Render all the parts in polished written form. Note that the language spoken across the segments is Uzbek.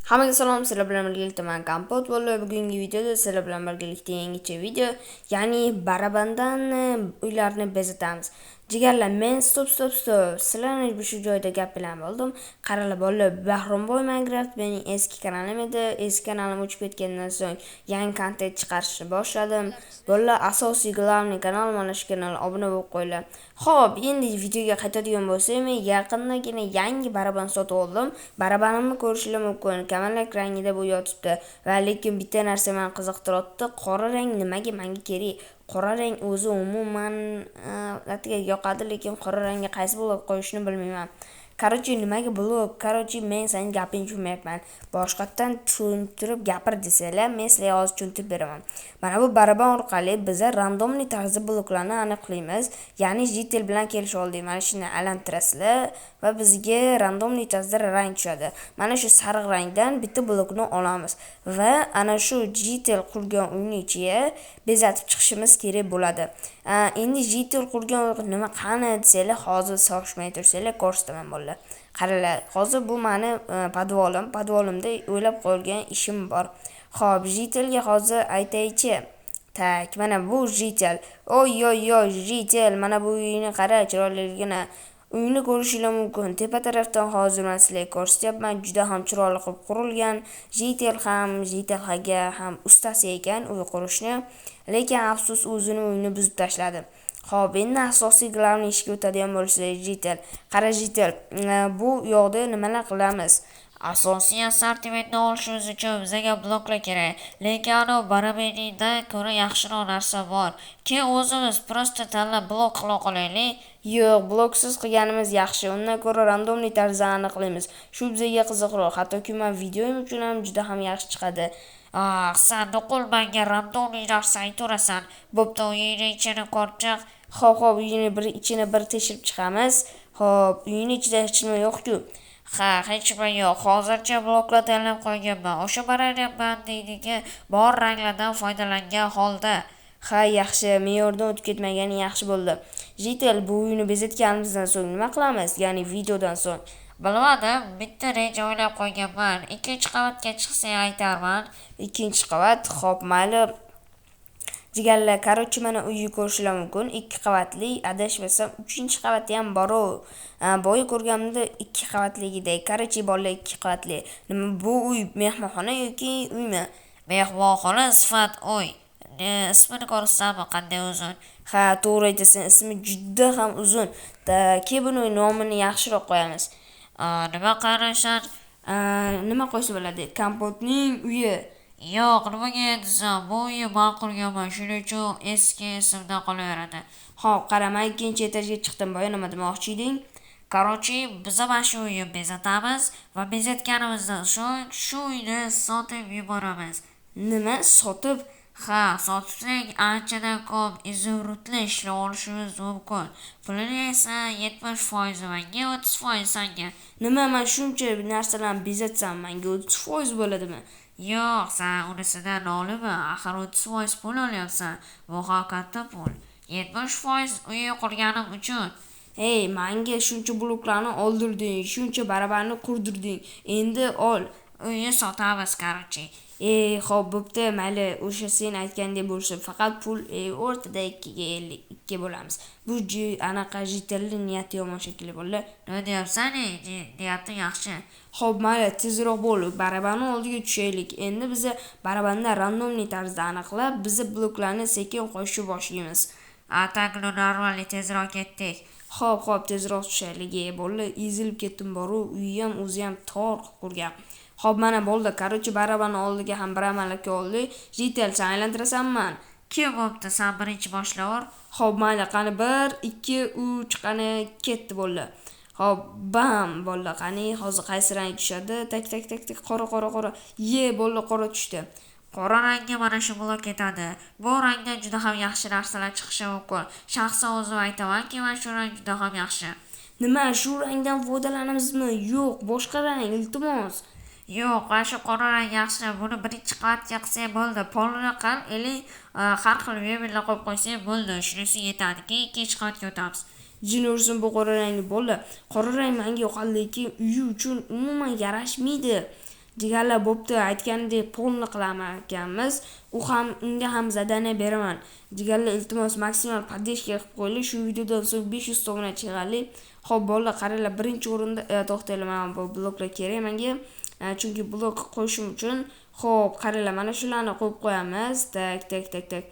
Hammaga salom, sizlar bilan birgalikda men Kompot bo'lib, bugungi videoda sizlar bilan birgalikda yangicha video, ya'ni barabandan uylarni bezatamiz. Jigarlar, men stop stop stop. Sizlarni shu joyda gap bilan bo'ldim. Qaranglar bolalar, Bahromboy Minecraft mening eski kanalim edi. Eski kanalim o'chib ketgandan so'ng yangi kontent chiqarishni boshladim. Bolalar, asosiy главный kanal mana shu kanalga obuna bo'lib qo'yinglar. Xo'p, endi videoga qaytadigan bo'lsak, men yaqindagina yangi baraban sotib oldim. Barabanimni ko'rishingiz mumkin. Kamalak rangida bu yotibdi. Va lekin bitta narsa meni qiziqtiryapti. Qora rang nimaga menga kerak? Qora rang o'zi umuman atiga yoqadi, lekin qora rangga qaysi blok qo'yishni bilmayman. Короче, nimaga blok? Короче, men sening gapingni tushunmayapman. Boshqatdan tushuntirib gapir desanglar, men sizlarga hozir tushuntirib beraman. Mana bu baraban orqali biza рандомный tarzda bloklarni aniqlaymiz. Ya'ni житель bilan kelishib oldik. Mana shuni aylantirasizlar va bizga рандомный tarzda rang tushadi. Mana shu sariq rangdan bitta blokni olamiz va ana shu житель qurgan uyni ichiga bezatib chiqishimiz kerak bo'ladi. Endi житель qurgan uy nima qani desanglar, hozir shoshmay tursanglar ko'rsataman bolalar. Qaranglar, hozir bu meni podvalim, podvalimda o'ylab qo'yilgan ishim bor. Xo'p, житель ga hozir aytaychi. Так, mana bu житель. Oy oy oy, житель, mana bu uyni qara, chiroyliligini. Uyni ko'rishingiz mumkin. Tepa tarafdan hozir men sizlarga ko'rsatyapman. Juda ham chiroyli qilib qurilgan. Житель ham, житель ga ham ustasi ekan uy qurishni. Lekin afsus, o'zini uyini buzib tashladi. Xo'p, endi asosiy главный ishga o'tadigan bo'lsak, житель. Qara житель, bu yoqda nimalar qilamiz? Asosiy assortimentni olishimiz uchun bizga bloklar kerak. Lekin anavi barabaningdan ko'ra yaxshiroq narsa bor. Keyin o'zimiz просто tanlab blok qila qolaylik. Yo'q, bloksiz qilganimiz yaxshi. Undan ko'ra рандомный tarzda aniqlaymiz. Shu bizga qiziqroq. Hattoki men videoyim uchun ham juda ham yaxshi chiqadi. Ah, san nuqul menga рандомный narsa aytaverasan. Bo'pti, uyingni ichini ko'rib chiq. Xo'p, xo'p, uyini bir ichini bir tekshirib chiqamiz. Xo'p, uyning ichida hech nima yo'q-ku. Ha, hech nima yo'q. Hozircha bloklar tanlab qo'yganman. O'sha barabandaydagi bor ranglardan foydalangan holda. Ha, yaxshi, me'yordan o'tib ketmagani yaxshi bo'ldi. Житель, bu uyni bezatganimizdan so'ng nima qilamiz? Ya'ni videodan so'ng. Bilmadim, bitta reja o'ylab qo'yganman. Ikkinchi qavatga chiqsang aytarman. Ikkinchi qavat, xo'p, mayli. Jigarlar, короче, mana uyni ko'rishlar mumkin. 2 qavatli, adashmasam 3-qavati ham bor-u. Boya ko'rganimda 2 qavatligida. Короче, bolalar 2 qavatli. Nima bu uy mehmonxona yoki uymi? Mehmonxona sifat uy. Ismini ko'rsatsam qanday uzun. Ha, to'g'ri aytasan, ismi juda ham uzun. Ke buni nomini yaxshiroq qo'yamiz. Nima qaraysan? Nima qo'ysa bo'ladi? Kompotning uyi. Yo'q, nimaga desam, bu uyni men qurganman, shuning uchun eski ismda qolaveradi. Xo'p, qara, men ikkinchi etajga chiqdim. Boya nima demoqchi eding? Короче, biz mana shu uyni bezatamiz va bezatganimizdan so'ng shu uyni sotib yuboramiz. Nima? Sotib? Ha, sotsak anchadan ko'p изумруд li ishlab olishimiz mumkin. Pulini esa 70% menga, 30% sanga. Nima, men shuncha narsalarni bezatsam, menga 30% bo'ladimi? Yo'q, san unisidan nolima. Axir 30% pul olyapsan. Bu ham katta pul. 70% uy qurganim uchun. Ey, menga shuncha bloklarni oldirding, shuncha barabanni qurdirding. Endi ol. Uyni sotamiz, короче. Ey, xo'p, bo'pti, mayli, o'sha sen aytgandek bo'lsin. Faqat pul o'rtada 2ga 52 bo'lamiz. Bu anaqa житель ning niyati yomon shekilli bolalar. Nima deyapsan, ey? Niyati yaxshi. Xo'p, mayli, tezroq bo'l. Barabanni oldiga tushaylik. Endi biza barabandan рандомный tarzda aniqlab, biza bloklarni sekin qo'yishni boshlaymiz. A, так, ну нормально, tezroq ketdik. Xo'p, xo'p, tezroq tushaylik. Ey, bolalar, ezilib ketdim boru, uyi ham o'zi ham tor qilib qurgan. Xo'p, mana bo'ldi. Короче, barabanni oldiga ham bir amalakka oldik. Житель, sen aylantirasanmi? Kim bo'pti? Sen birinchi boshlaver. Xo'p, mayli, qani 1, 2, 3, qani ketdi bo'ldi. Xo'p, bam, bo'ldi. Qani hozir qaysi rang tushadi? Tak, tak, tak, tak, qora, qora, qora. Ye, bo'ldi, qora tushdi. Qora rangga mana shu blok ketadi. Bu rangdan juda ham yaxshi narsalar chiqishi mumkin. Shaxsan o'zim aytamanki, mana shu rang juda ham yaxshi. Nima, shu rangdan foydalanamizmi? Yo'q, boshqa rang, iltimos. Yo'q, mana shu qora rang yaxshi. Buni birinchi qavatga qilsak bo'ldi. Polini qil, ili har xil mebellar qo'yib qo'ysak bo'ldi. Shunisi yetadi. Keyin ikkinchi qavatga o'tamiz. Jin ursin bu qora rangni bo'ldi. Qora rang menga yoqadi, lekin uyi uchun umuman yarashmaydi. Jigarlar, bo'pti, aytganidek polni qilaman ekanmiz. U ham, unga ham задание beraman. Jigarlar, iltimos, maksimal поддержка qilib qo'yinglar. Shu videodan so'ng 500 ta obunachi yig'aylik. Xo'p, bolalar, qaranglar, birinchi o'rinda to'xtanglar, mana bu bloklar kerak menga. Chunki blok qo'yishim uchun. Xo'p, qaranglar, mana shularni qo'yib qo'yamiz. Так, так, так, так.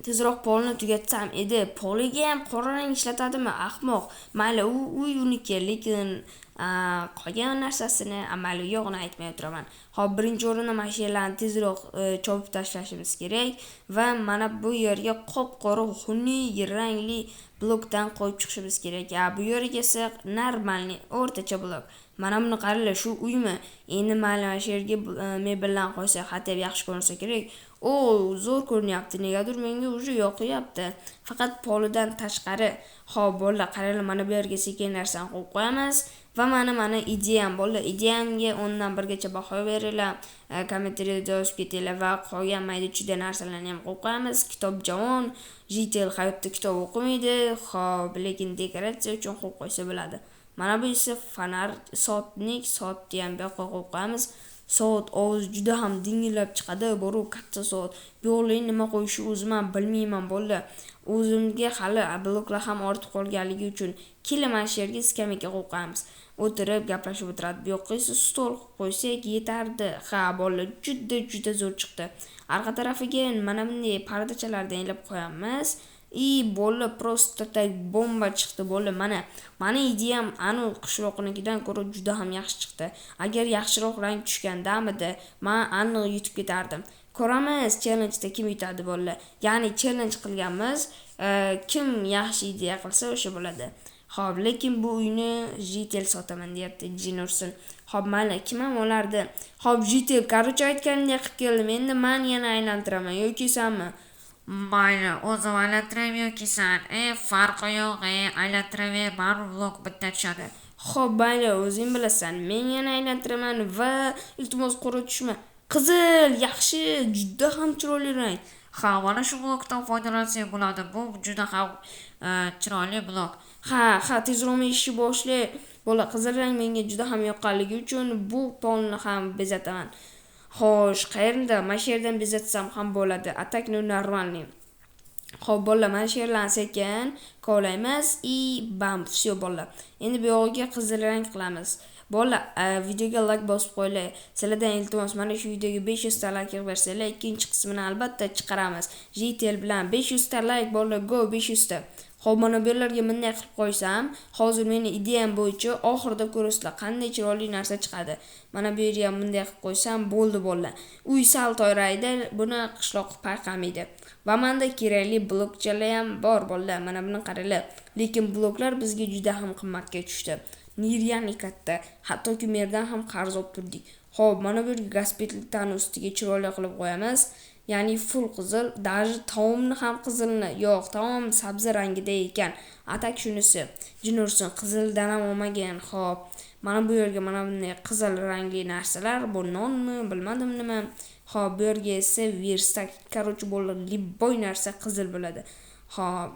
Tezroq polni tugatsam edi. Poliga ham qora rang ishlatadimi, ahmoq. Mayli, u uy uniki, lekin qolgan narsasini, mayli, yo'g'ini aytmay o'tiraman. Xo'p, birinchi o'rinda mana shu yerlarni tezroq chopib tashlashimiz kerak va mana bu yerga qop-qora xunuk rangli blokdan qo'yib chiqishimiz kerak. Bu yerga esa нормальный o'rtacha blok. Mana buni qaranglar, shu uymi? Endi mayli, mana shu yerga mebellarni qo'ysak, хотя yaxshi ko'rinsa kerak. O, zo'r ko'rinyapti. Negadir menga уже yoqyapti. Faqat polidan tashqari. Xo'p, bolalar, qaranglar, mana bu yerga sekin narsani qo'yib qo'yamiz va mana ideyam, bolalar, ideyamga 10 dan 1 gacha baho beringlar. Kommentariyada yozib ketinglar va qolgan mayda-chuyda narsalarni ham qo'yib qo'yamiz. Kitob javon, житель hayotda kitob o'qimaydi. Xo'p, lekin dekoratsiya uchun qo'yib qo'ysa bo'ladi. Mana bu esa fonar, soatnik, soatni ham bu yoqqa qo'yib qo'yamiz. Soat ovozi juda ham dingillab chiqadi, boru katta soat. Bu yoqlarga nima qo'yishni o'zim ham bilmayman, bolalar. O'zimga hali bloklar ham ortib qolganligi uchun keling, mana shu yerga skameyka qo'yib qo'yamiz. O'tirib gaplashib o'tiradi. Bu yoqqa esa stol qo'ysak yetardi. Ha, bolalar, juda juda zo'r chiqdi. Arqa tarafiga mana bunday pardachalardan ilib qo'yamiz. И bolalar, просто так bomba chiqdi, bolalar. Mana mani ideyam anu qishloqnikidan ko'ra juda ham yaxshi chiqdi. Agar yaxshiroq rang tushgandamidi, men aniq yutib ketardim. Ko'ramiz challenge'da kim yutadi, bolalar. Ya'ni challenge qilganmiz, kim yaxshi ideya qilsa o'sha bo'ladi. Xo'p, lekin bu uyni житель sotaman deyapti, Jinursin. Xo'p, mayli, kim ham olardi? Xo'p, житель, короче, aytganimdek qilib keldim. Endi men yana aylantiraman yoki sanmi? Mayli, o'zim aylantiraymi yoki san? Farqi yo'q, aylantiraver, baribir blok bitta tushadi. Xo'p, mayli, o'zing bilasan. Men yana aylantiraman va iltimos, qora tushma. Qizil, yaxshi, juda ham chiroyli rang. Ha, mana shu blokdan foydalansak bo'ladi. Bu juda ham chiroyli blok. Ha, ha, tezroq ishni boshla. Bola, qizil rang menga juda ham yoqqanligi uchun bu polni ham bezataman. Xo'sh, qayerda? Mana shu yerdan bezatsam ham bo'ladi. А так, ну, нормальный. Xo'p, bolalar, mana shu yerlarni sekin kovlaymiz и bam, всё, bolalar. Endi bu yog'iga qizil rang qilamiz. Bolalar, videoga like bosib qo'yinglar. Sizlardan iltimos, mana shu videoga 500 ta like yig'ib bersanglar, ikkinchi qismini albatta chiqaramiz. Житель bilan 500 ta like, bolalar, go 500 ta. Xo'p, mana bu yerlarga bunday qilib qo'ysam, hozir meni ideyam bo'yicha oxirida ko'rasizlar qanday chiroyli narsa chiqadi. Mana bu yerga ham bunday qilib qo'ysam bo'ldi, bolalar. Uy sal toraydi, buni qishloq payqamaydi. Va menda kerakli blokchalar ham bor, bolalar. Mana buni qaranglar. Lekin bloklar bizga juda ham qimmatga tushdi. Нереально katta. Hattoki merdan ham qarz olib turdik. Xo'p, mana bu yerga gaz plitani ustiga chiroyli qilib qo'yamiz. Ya'ni full qizil, даже taomni ham qizilni, yo'q, taom sabzi rangida ekan. А так shunisi. Jinursin qizildan ham olmagan. Xo'p, mana bu yerga mana bunday qizil rangli narsalar, bu nonmi, bilmadim nima. Xo'p, bu yerga esa верстак, короче, bo'ladi, любой narsa qizil bo'ladi. Xo'p,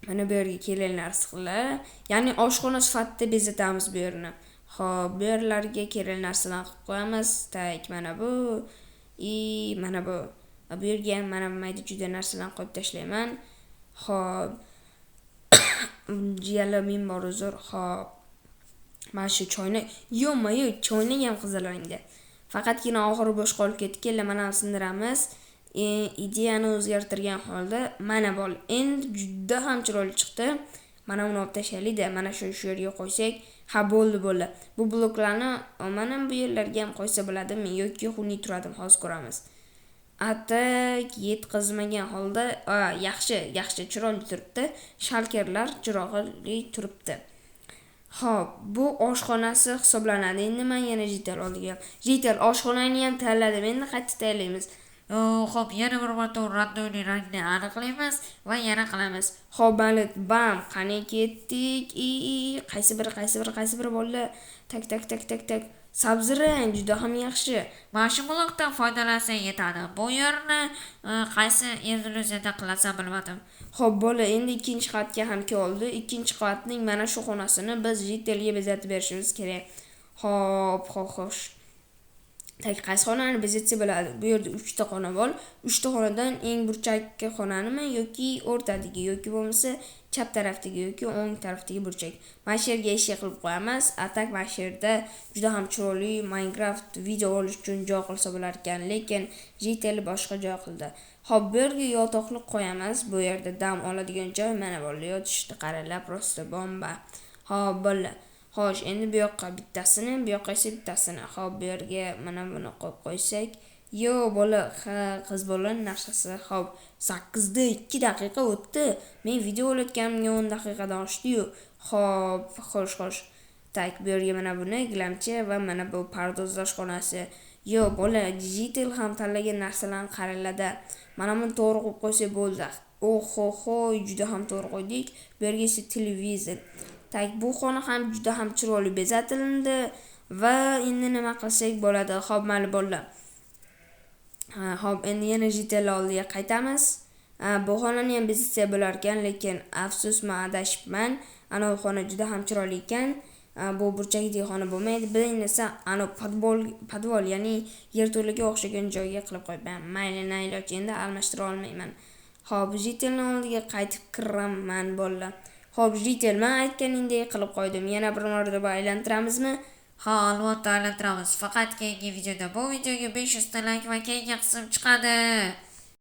mana bu yerga kerakli narsalar, ya'ni oshxona sifatida bezatamiz bu yerni. Xo'p, bu yerlarga kerakli narsalarni qilib qo'yamiz. Так, mana bu и mana bu. Bu yerga ham mana mayda-chuyda narsalarni qo'yib tashlayman. Xo'p. Jiyalar men bor uzr. Xo'p. Mana shu choynak, ё-моё, choynak ham qizil rangda. Faqatgina oxiri bo'sh qolib ketdi. Kelin, mana buni sindiramiz. Ideyani o'zgartirgan holda mana bol. Endi juda ham chiroyli chiqdi. Mana uni olib tashlaylik-da, mana shu yerga qo'ysak, ha, bo'ldi, bo'ldi. Bu bloklarni mana bu yerlarga ham qo'ysa bo'ladimi yoki xunuk turadimi, hozir ko'ramiz. А так yetkazmagan holda, yaxshi, yaxshi, chiroyli turibdi. Shalkerlar chiroyli turibdi. Xo'p, bu oshxonasi hisoblanadi. Endi men yana житель oldiga. Житель, oshxonani ham tanladim. Endi qayerda tayyorlaymiz? Xo'p, yana bir marta родной rangni aniqlaymiz va yana qilamiz. Xo'p, mayli, bam, qani ketdik. Qaysi biri, qaysi biri, qaysi biri, bolalar? Так, так, так, так, так. Sabzi rang juda ham yaxshi. Mana shu blokdan foydalansak yetadi. Bu yerni qaysi evolyutsiyada qilasan bilmadim. Xo'p, bola, endi ikkinchi qavatga ham keldi. Ikkinchi qavatning mana shu xonasini biz житель ga bezatib berishimiz kerak. Xo'p, xo'p, xo'sh. Так, qaysi xonani bezatsa bo'ladi? Bu yerda 3 ta xona bor. 3 ta xonadan eng burchakki xonanimi yoki o'rtadagi yoki bo'lmasa chap tarafdagi yoki o'ng tarafdagi burchak. Mana shu yerga eshik qilib qo'yamiz. А так mana shu yerda juda ham chiroyli Minecraft video olish uchun joy qilsa bo'lar ekan, lekin житель boshqa joy qildi. Xo'p, bu yerga yotoqni qo'yamiz. Bu yerda dam oladigan joy mana bolalar yotishni qaranglar, просто bomba. Xo'p, bolalar. Xo'sh, endi bu yoqqa bittasini, bu yoqqa esa bittasini. Xo'p, bu yerga mana buni qo'yib qo'ysak. Yo, bola, ha, qiz bolaning narsasi. Xo'p, 8da 2 daqiqa o'tdi. Men video olayotganimga 10 daqiqadan oshdi-yu. Xo'p, xo'sh, xo'sh. Так, bu yerga mana buni gilamcha va mana bu pardozlash xonasi. Yo, bola, житель ham tanlagan narsalarni qaranglar-da. Mana buni to'g'ri qo'yib qo'ysak bo'ldi. Oho, juda ham to'g'ri qo'ydik. Bu yerga esa televizor. Так, bu xona ham juda ham chiroyli bezatilindi va endi nima qilsak bo'ladi? Xo'p, mayli bolalar. Xo'p, endi yana житель oldiga qaytamiz. Bu xonani ham bezatsak bo'lar ekan, lekin afsus, men adashibman. Ana u xona juda ham chiroyli ekan. Bu burchakdagi xona bo'lmaydi. Bu esa ana podvol, ya'ni yerto'laga o'xshagan joyga qilib qo'yibman. Mayli, nailoj, endi almashtira olmayman. Xo'p, житель ning oldiga qaytib kiraman bolalar. Xo'p, житель, men aytganingdek qilib qo'ydim. Yana bir marotaba aylantiramizmi? Ha, albatta aylantiramiz. Faqat keyingi videoda. Bu videoga 500 ta like va keyingi qism chiqadi.